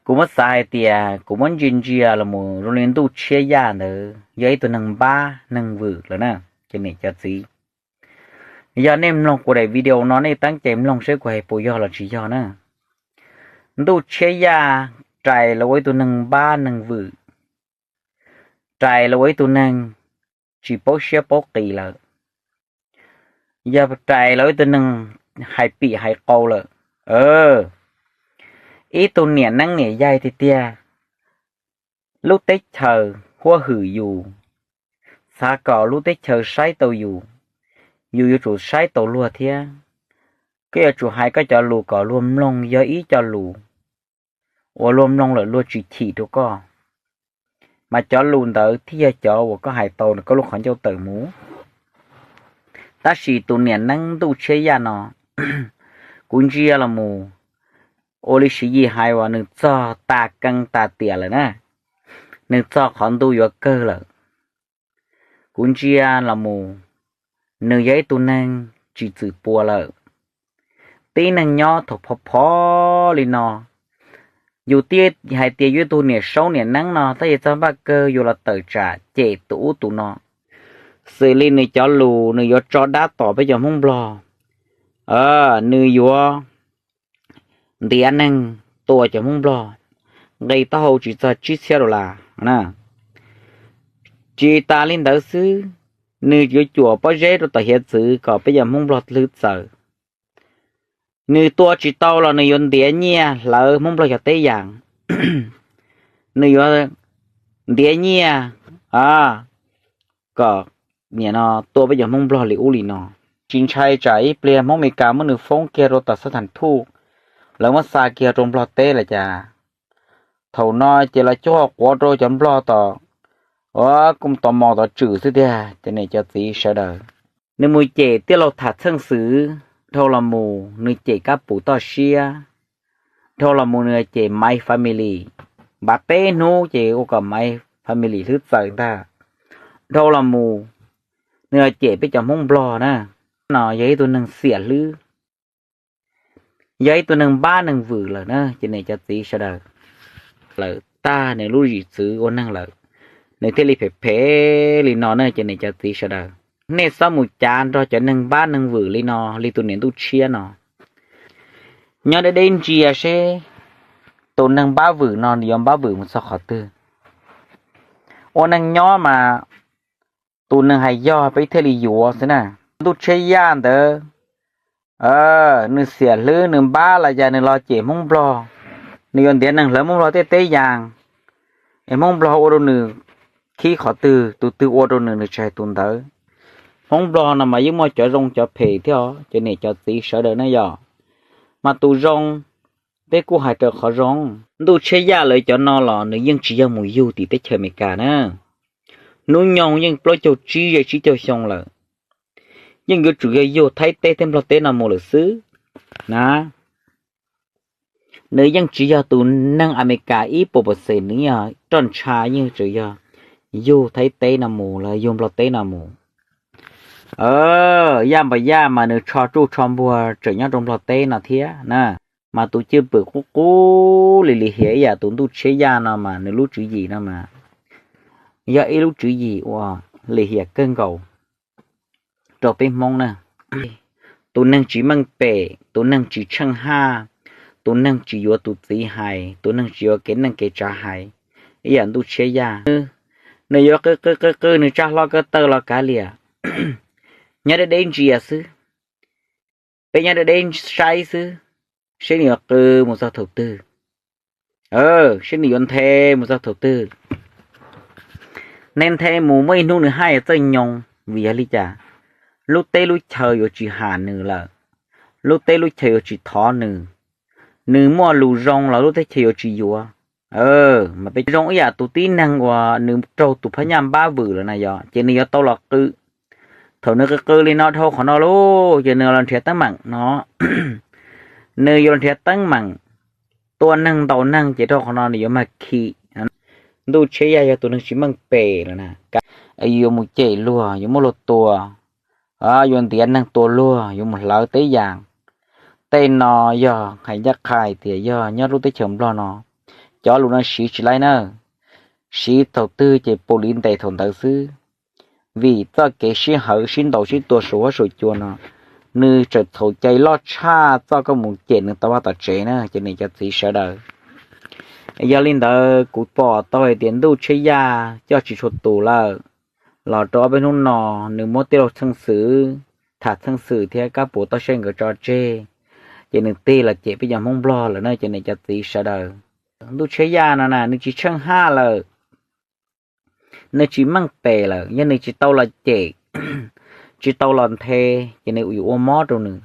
Kuv muab xav hais tias kuv muab ntsia ntsia los mus zoo li ntuj tshiab yaj ntawd yog ib tug neeg npab neeg vwm lawm na, cov niam cov txiv. Yog nej mloog kuv daim video no nej teeb cai mloog seb kuv hais puas yog los tsis yog na. Ntuj tshiab yaj rais los ua ib tug neeg npab neeg vwm, rais los ua ib tug neeg tsis paub siab paub qis lawm, yog rais los ua ib tug neeg hais pim hais qau lawm. Ib tug niam neeb niam yaig tiag tiag, lub teb chaws huab hwm yus, xav kom lub teb chaws saib tau yus, yus yuav tsum saib tau luag thiab. Koj yuav tsum hais koj cov lus kom luag mloog, yog ib co lus uas luag mloog lawm luag tsis chim rau koj, mas cov lus ntawd thiaj yog cov uas koj hais tau koj lub qhov ncauj tawm mus. Tab sis tus niam neeb ntuj tshiab yaj no, kuv ntsia los mus ua li Siv Yis hais uas nws txog tas kees tas tiam lawm na, nws txog qhov ntuj yuav kawg lawm. Kuv ntsia los mus, nws yog ib tug neeg tsis txwm puas lawm. Tib neeg nyob thaum phov phov li no, yus thiaj hais tias yus ib tug niam saub niam neeb no tab sis txog npaj kawg yus los tawm tsam cem tus ub tus no. Xws li nws cov lus nws yuav tso dab tom peb cov Hmoob Nplog, nws yuav ntiav neeg tua cov Hmoob Nplog, nqis taub hau tsis txog tsib txhiab dollar na. Tsis tas li ntawd xwb, nws yuav cuam pob zeb rau tom hiav txwv kom peb cov Hmoob Nplog hlwb txaws. Nws tua tsis tau los nws yuav ntiav nyiaj hlawv Hmoob Nplog cov teb yas. Nws yuav ntiav nyiaj kom nim no tua peb cov Hmoob Nplog li ub li no. Tsis ntshai tsam ib pliag Hmoob Meskas muab nws foob kiag rau tom xab tham thuj, lawv muab xa kiag rau Nplog teb lawm cas. Thaum no ces los cuag quav rau cov Nplog tom, ua kom tos mos tos tswm xwb tiag cov niam cov txiv sawv daws. Nws mus cem tij laug Tham Txheej Xwm, dhau los mus nws cem Kab Pum Toj Siab, dhau los mus nws cem Maiv Family, npav peb hnub ces ua kom Maiv Family hlwb txaws ntag. Dhau los mus nws cem peb cov Hmoob Nplog na, no yog ib tug neeg xiam hlwb, yog ib tug neeg npab neeg vwm lawm na cov niam cov txiv sawv daws. Lawm tag nws lub zim txwv ua neeg lawm, nws thiaj li phem phem li no na cov niam cov txiv sawv daws. Nej txhob mus cav nrog cov neeg npab neeg vwm li no li tus niam ntuj tshiab no. Nyob deb deb ntsia seb tus neeg npab vwm no nws yuav npab vwm mus txog qhov twg. Ua neeg nyob mas tus neeg hais yog peb thiaj li yuav xwb na. Ntuj tshiab yaj ntawd, nws xiam hlwb nws npab los cas nws los cem Hmoob Nplog, nws yuav ntiav neeg hlawv Hmoob Nplog tej teb yas, es Hmoob Nplog ua rau nws khib qhov twg, tus twg ua rau nws nws tsis hais tus ntawd. Hmoob Nplog no mas yeej muaj cov zoo cov phem thiab os cov niam cov txiv sawv daws na yom. Mas tus zoo, peb kuj hais raws qhov zoo. Ntuj tshiab yaj lawv cov no los nws yeej tsis yog mus yug tim teb chaws Amelikas na. Hnub nyoog yeej plaub caug tsib ze tsib caug xyoo lawm, yeej yuav tsum yog yug Thaib teb thiab Nplog teb no mus lawm xwb na. Nws yeej tsis yog tus neeg Amelikas ib puas pawx xees, nws yeej roj ntsha yeej tseem yog yug Thaib teb no mus los yug Nplog teb no mus. Yaj npam yaj mas nws tsho tsuj tsho npuag tseem nyob rau Nplog teb no thiab na. Mas tus cwj pwm qub qub li lim hiam ib yam tus ntuj tshiab yaj no mas nws lub tswv yim no mas yog ib lub tswv yim uas lim hiam kawg nkaus rau peb Hmoob na. Tus neeg tsis meej pem, tus neeg tsis tsheej haj, tus neeg tsis yuav tus txiv hais, tus neeg tsis yuav kev neej kev tsav hais, ib yam ntuj tshiab yaj. Nws yuav qw qw qw qw nws tsa hlo ko taw los kav liam, nyob deb deb ntsia xwb, peb nyob deb deb saib xwb, seb nws yuav qw mus txog thaum twg, seb nws yuav nthe mus txog thaum twg. Nthe nthe mus muaj ib hnub nws haj yam txawj nyoo, vim yog li cas? Lub teb lub chaw yuav tsis ham nws lawm, lub teb lub chaw yuav tsis thov nws. Nws muaj lus zoo los lub teb chaws yuav tsis yuav. Mas peb zoo ib yam tus tib neeg uas nws raug tus phab nyaj npab vwm lawm na yog ces nws yuav tau los qw. Thaum nws qw qw li no dhau qhov no lauj ces nws los nrhiav teeb meem no, nws yuav los nrhiav teeb meem tua neeg ntaus neeg ces dhau qhov no nws yuav mag khi. Ntuj tshiab yaj yog tus neeg tsis meej pem lawm na, yuav mus cem luag, yuav muab luag tua, yuav ntiav neeg tua luag, yuav mus hlawv teb yas. Tej no yog hais ncaj qha hais tias yog nyob lub teb chaws Nplog no, Cov lus no siv tsis laib na, siv thaum twg ces pus li ntes thaum ntawd xwb. Vim txoj kev sib hawv sib ntaus sib tua suav huab suav cua no, nws txawm txhaum cai loj tshaj txoj koj mus cem nws tau vaj tom tsev na cov niam cov txiv sawv daws. Yog li ntawd kuv pom tau hais tias ntuj tsheb yaj coj tsis tshua tus lawm, los rau ob peb hnub no nws muab tij laug Txheej Xwm, tham Txheej Xwm thiab Kab Puas Toj Siab nkawd tso tseg, ces nws tig los cem peb cov Hmoob Nplog lawm na cov niam cov txiv sawv daws. Ntuj tsheb yaj no na nws tsis tsheej haj lawm, nws tsis meej pem lawm, yog nws tsis tau los cem, tsis tau los nthe, ces nws yuav ua mob rau nws.